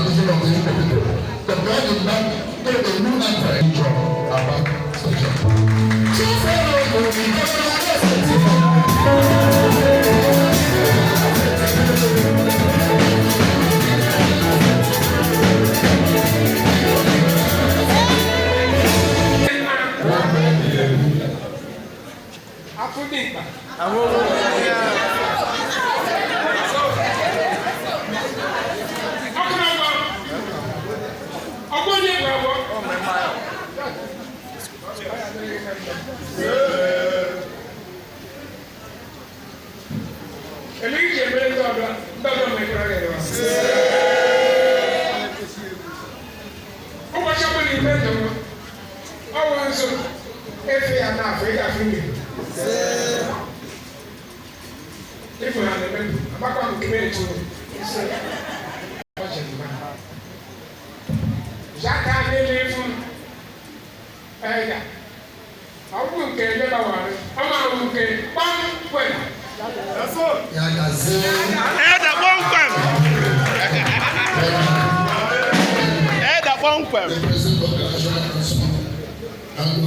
tradition of the Igbo people. The bride is back to the new anthem Aba station. Afụdịmkpa. Ọkụ na-agba. Ọgbọ onye bụ agbọ. Eme iji emere ndị ọdọ, ndị ọdọ mekọrọ gị ewa. Ụbọchị ọbụla ime ndụ m, ọ wụ nzu efe ya n'afọ ị ga-afụ mmiri. Ifo ha na-eme amakwa nke mere tụrụ. Ọ ji mma. Jaka n'elu ifu ega. Ọ bụ nke lebawara, ọ ma bụ nke kpọmkwem. Ya gazie. Eda kpọmkwem. Eda kpọmkwem. The President of the National Council, and